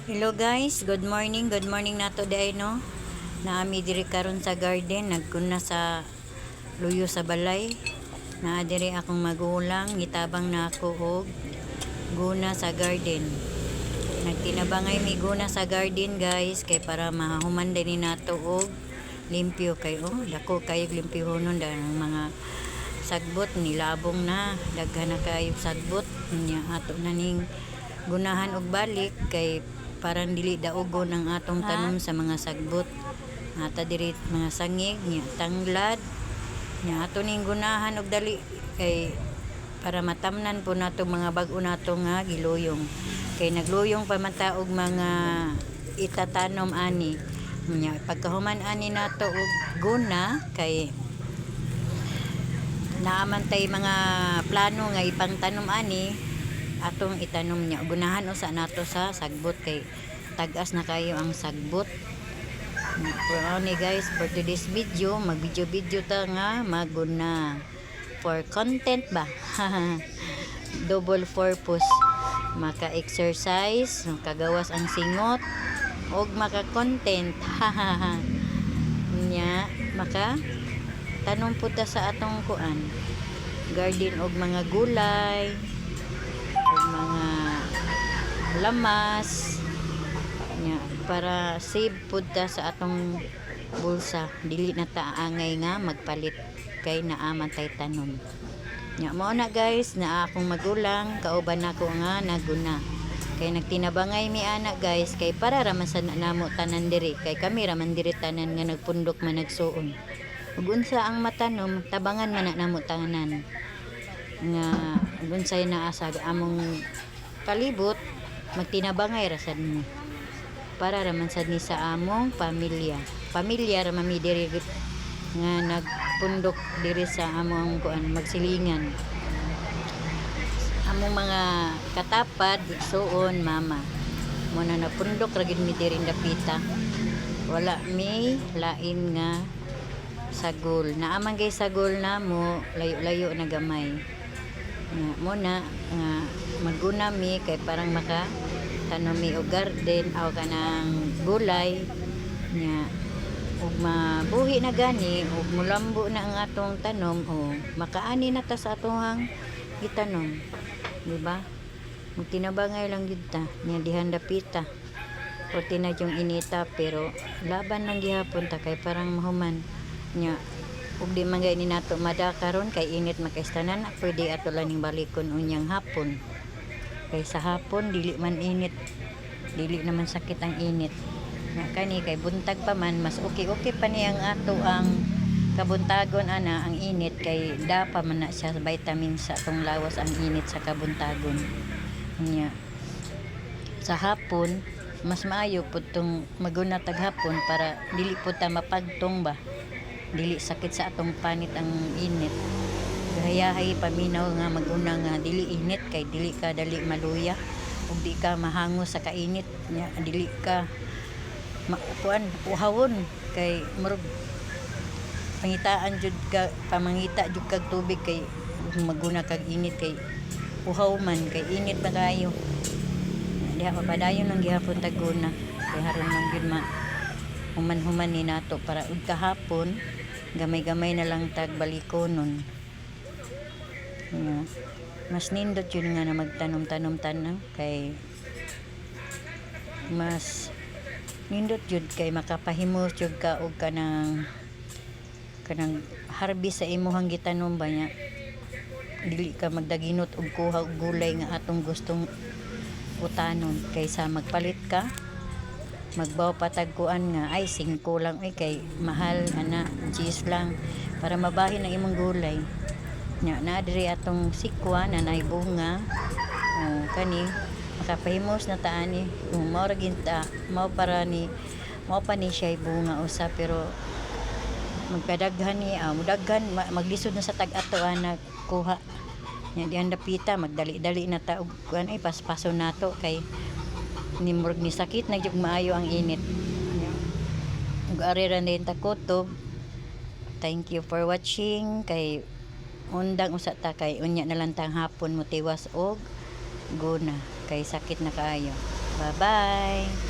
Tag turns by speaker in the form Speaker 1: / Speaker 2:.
Speaker 1: Hello guys, good morning nato diay, no. Naa mi diri karon sa garden, nagkuna sa luyo sa balay. Naa diri akong magulang, gitabang nako og guna sa garden. Nagtinabangay mi guna sa garden, guys, kay para mahuman din ni nato og limpyo kay, oh, dako kayo limpyohonon dahil ang mga sagbot nilabong na, daghan na kayo sagbot nya. Ato na ning gunahan og balik kay parang dili daugon ang atong tanom sa mga sagbot. Ata diri mga sangig nya, tanglad nya, ato ning gunahan og dali kay para matamnan po nato mga bag-o nato nga giluyong kay nagluyong pa man ta og mga itatanom ani nya. Pagkahuman ani nato og guna kay naa man tay mga plano nga ipangtanom ani, atong itanom nya. Gunahan usa nato sa sagbot kay tag-as na kayo ang sagbot. Pero ni guys, for today's video, mag video video ta nga maguna for content ba. Double purpose: maka-exercise, makagawas ang singot og maka-content nya, maka tanom pud ta sa atong kuan, garden, og mga gulay og mga lamas nya para save pud ta sa atong bulsa, dili na ta angay nga magpalit kay naa man tay tanom nya. Mao na guys, na akong magulang kauban nako nga naguna kay nagtinabangay mi ana guys, kay para ra man sa namo tanan diri, kay kami ra man diri tanan nga nagpundok man nagsuon ug unsa ang matanom, tabangan man na namo tanan nga ug unsay naa sa among palibot, magtinabangay ra sad mi para ra man sad ni sa among pamilya. Pamilya ra man mi diri nga nagpundok diri sa among kuan, magsilingan among mga katapad, igsuon, mama mo na. Napundok ra gid mi diri dapita, wala mi lain nga sagol. Naa man gay sagol namo, layo-layo na gamay nga. Mo na nga maguna mi kay parang maka tanom mi og garden aw kanang gulay nya, ug mabuhi na gani ug mulambo na ang atong tanom o makaani na ta sa atohang gitanom, di ba? Magtinabangay lang gyud ta nya dihan dapita. Pwerte na yung inita pero laban lang gihapon ta kay parang mahuman nya. Ug di man gani nato mada karon kay init makaistanan, pwede ato lang ning balikon unyang hapon kay sa hapon dili man init, dili naman sakit ang init nga. Kani kay buntag pa man, mas okay okay pa ni ang ato ang kabuntagon ana. Ang init kay da pa man na siya vitamin sa atong lawas, ang init sa kabuntagon nya. Sa hapon mas maayo pud tong maguna tag hapon para dili pud ta mapagtong ba, dili sakit sa atong panit ang init. Gahayahay paminaw nga maguna nga dili init kay dili ka dali maluya ug di ka mahangos sa kainit nya, dili ka makuan, uhawon kay murag pangitaan jud ka, pamangita jud kag tubig kay maguna kag init kay uhaw man kay init na kayo. Diha mapadayon lang gihapon tag guna kay haron man gyud ma human-human ni nato para ug kahapon gamay-gamay na lang tag balikonon nga. Mas nindot yun nga na magtanom-tanom tanang kay mas nindot jud kay makapahimos jud ka og kanang harvest sa imuhang gitanom ba nya, dili ka magdaginot og kuha og gulay nga atong gustong utanon kaysa magpalit ka, magbaw patag kuan nga ay 5 lang ay kay mahal ana, 10 lang para mabahin ang imong gulay nya. Na diri atong sikwa na nay bunga. Oh, kani makapahimos na ta ani kung mao ra ta, mao para ni mao pa ni siya bunga usa, pero magpadaghan ni, mudaghan, maglisod na sa tag-ato ana kuha nya. Dihan dapita magdali-dali na ta og kuan ay paspaso nato kay ni murag ni sakit na jud maayo ang init nya. Ug ari ra din ta kutob. Thank you for watching kay undang usa ta kay unya na lang tang hapon motiwas og guna kay sakit na kaayo. Bye-bye.